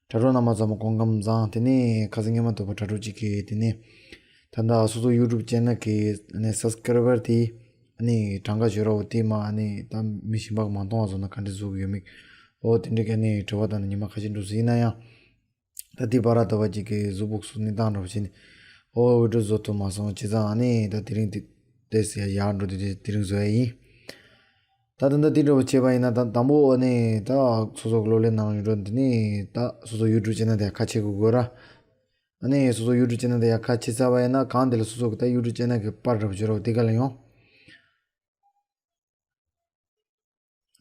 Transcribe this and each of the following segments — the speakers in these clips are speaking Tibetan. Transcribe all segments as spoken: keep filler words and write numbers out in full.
དྲ་གྲོགས་རྣམ་པ་ཚང་མ་སྐུ་ཁམས་བཟང་། དེ་ནས་ཁ་སང་སྔོན་མ་ཐོག་པ་དྲ་གྲོགས་གཅིག་གིས་དེ་ནས་ད་ལྟ་སོ་སོ་YouTube channel གི་ཨ་ནི་subscriber དེ་ཨ་ནི་གྲངས་ཀ་བརྗོད་རོགས་དེ་མ་ཨ་ནི་ད་མི་གཞན་པ་མ་མཐོང་བ་བཟོ་ན་ག་འདྲ་བཟོ་གི་ཡོད་མེད། ཨོ་དེ་འདྲ་གི་ཨ་ནི་དྲི་བ་དང་ཉི་མ་ཁ་ཤས་འགྲོ་སྲིད། ཡིན་ན་ཡང་ད་དེ་བར་ལ་ད་བར་གཅིག་གི་གཟུགས་པོ་གཟུགས་གནས་སྟངས་འདྲ་བ་བྱས་ནས་ཨོ་video བཟོ་ཐུབ་མ་སོང་། བྱས་ཙང་ཨ་ནི་ད་དེ་རིང་དེ་ཏོག་ཙམ་ཡར་འགྲོ་དུས་དེ་དེ་རིང་བཟོ་ཡ་ཡིན། ད་ད་ལྟ་དེ་འདྲ་བོ་བྱས་པ་ཡིན་ན་ད་དང་པོ་ཨ་ནི་ད་སོ་སོ་གི་གློག་ཀླད་ནང་ཡོད་འགྲོ་འདི་ནི་ད་སོ་སོ་YouTube channel དེ་ཁ་ཕྱེ་དགོས་དགོས་ར། ཨ་ནི་སོ་སོ་YouTube channel དེ་ཡར་ཁ་ཕྱེ་ཚར་བ་ཡིན་ན་གང་དེ་ལ་སོ་སོ་གི་ད་YouTube channel གི་པར་འདྲ་བོ་བྱོས་རོགས་དེ་ག་ལ་ཡོང་།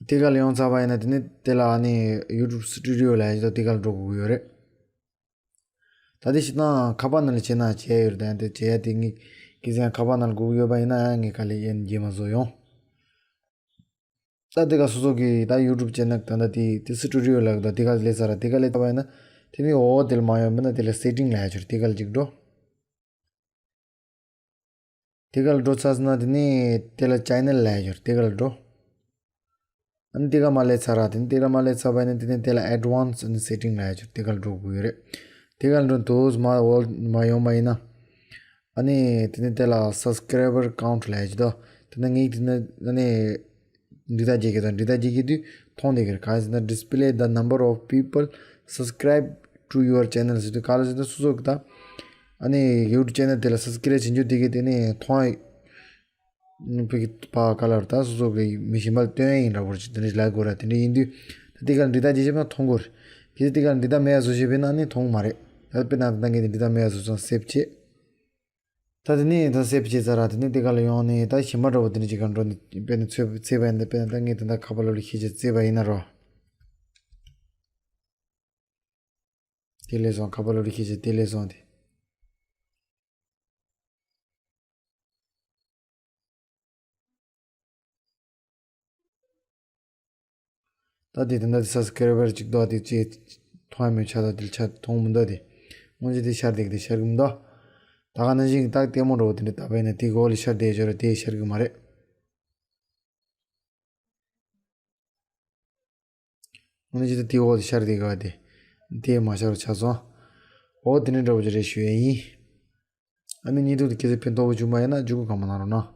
དེ་ག་ལ་ཡོང་ཚར་བ་ཡིན་ན་དེ་ནི་དེ་ལ་ཨ་ནི་YouTube Studio ལ་ཡ་ད་དེ་ག་ལ་འགྲོ་དགོས་ཀྱི་ཡོད་རེད། ད་དེ་ཤི་ཏང་ཁ་པར་ནང་ལ་བྱས་ན་བྱས་ཡོད་རེད། ད་དེ་བྱས་ཡ་དེ་ངས་གི་ཟན་ཁ་པར་ནང་ལ་དགོས་ཀྱི་ཡོད་པ་ཡིན་ན་ཡང་ངས་ག་ལེ་ཡན་རྗེས་མ་བཟོ་ཡོང་། ད་དེ་ག་སོ་སོ་གི་ད་YouTube channel ད་ད་དེ་དེ་Studio ལ་ད་དེ་ག་ལས་ཚར་ར་དེ་ག་ལས་ཚར་བ་ཡིན་ན་དེ་ནི་འོ་དེ་ལ་མ་ཡོང་མིན་ན་དེ་ལ་setting ལ་ཡ་ཆོར་དེ་ག་ལ་ཅིག་འགྲོ། དེ་ག་ལ་འགྲོ་ཚར་སོང་ན་དེ་ནི་དེ་ལ་channel ལ་ཡ་ཆོར་དེ་ག་ལ་འགྲོ། ཨ་ནི་དེ་ག་མ་ལས་ཚར་ར་དེ་ནི་དེ་ག་མ་ལས་ཚར་བ་ཡིན་ན་དེ་ནི་དེ་ལ་advance ཨ་ནི་setting ལ་ཡ་ཆོར་དེ་ག་ལ་འགྲོ་དགོས་ཡོད་རེད། དེ་ག་ལ་འགྲོ་དུས་མ་འོ་མ་ཡོང་པ་ཡིན་ན། ཨ་ནི་དེ་ནི་དེ་ལ་subscriber count ལ་ཡ་ཆོར་དོ། དེ་ནི་ངས་དེ་ནི་ཨ་ནི་འབྲི་དག་བྱེད་ཀྱི་དང་འབྲི་དག་བྱེད་ཀྱི་དུས་མཐོང་བསྡད་ཀྱི་རེད། གང་ཟེར་ན་display the number of people subscribe to your channel ཟེར་དུས་ག་ལ་ཟེར་ན་སོ་སོ་གི་ད་ཨ་ནི་YouTube channel དེ་ལ་subscribe བྱེད་རྒྱུ་དེ་གི་དེ་ནི་མཐོང་བ་ཕ་ག་ལ་ད་སོ་སོ་གི་མི་གཞན་པ་ལ་སྟོན་ཡ་ཡིན་འདྲ་བོ་ཅིག་དེ་འདྲ་ལབ་དགོས་ར། དེ་འདྲ་ཡིན་དུས་ད་དེ་ག་ལ་འབྲི་དག་བྱེད་བྱེད་ན་མཐོང་དགོས་རེད། གལ་སྲིད་དེ་ག་ལ་འབྲི་དག་མེད་ཡ་བཟོ་བྱེད་པས་ན་ནི་མཐོང་མ་རེད། ད་དཔེར་ན་ད་ངས་འདི་འབྲི་དག་མེད་ཡ་བཟོ་ཙང་save བྱེད། ད་དེ་ནས་ད་save བྱས་ཚར་ར་དེ་ནས་དེ་ག་ལ་ཡོང་ནས་ད་གཞན་པ་འདྲ་བོ་དེ་འདྲ་ཅིག་ག་འགྲོ་ནས་དཔེར་ན་ཚོད་ཚེས་པ་ཡིན་ད་དཔེར་ན་ད་ངས་ད་ལྟ་ཁ་པར་ལོ་ལི་ཤེས་བྱ་རྩེས་པ་ཡིན་ན་རོ། དེ་ལས་སོང་ཁ་པར་ལོ་ལི་ཤེས་བྱ་དེ་ལས་སོང་དེ། ད་དེ་དེ་འདྲ་དེ་subscriber གཅིག་འདུག་དེ་ཅེས་མཐོང་ཡ་མེད་ཆ་ད་དེ་ཆ་མཐོང་མི་འདུག་དེ་སྔོན་ཆད་དེ་ཤར་དེ་དེ་ཤར་གི་མི་འདུག་ད་ག་ནང་བཞིན་ཏག་ལྟད་མོ་འདྲ་བོ་དེ་འདྲ་ད་བས་ན་དེ་གོ་ལ་ཤར་དེ་ཤར་དེ་ཤར་གི་མ་རེད། སྔོན་ཆད་དེ་དེ་འོག་དེ་ཤར་དེ་ག་དེ་དེ་མ་ཤར་ཆ་སོང་། འོ་དེ་འདྲ་འདྲ་བོ་ཅིག་རེད་ཞུ་ཡ་ཡིན། ཨ་ནི་ཉིན་ཐོ་དེ་གལ་སྲིད་ཕན་ཐོགས་པོ་བྱུང་པ་ཡིན་ན་འཇུག་གི་གང་མ་གནང་རོགས་གནང་།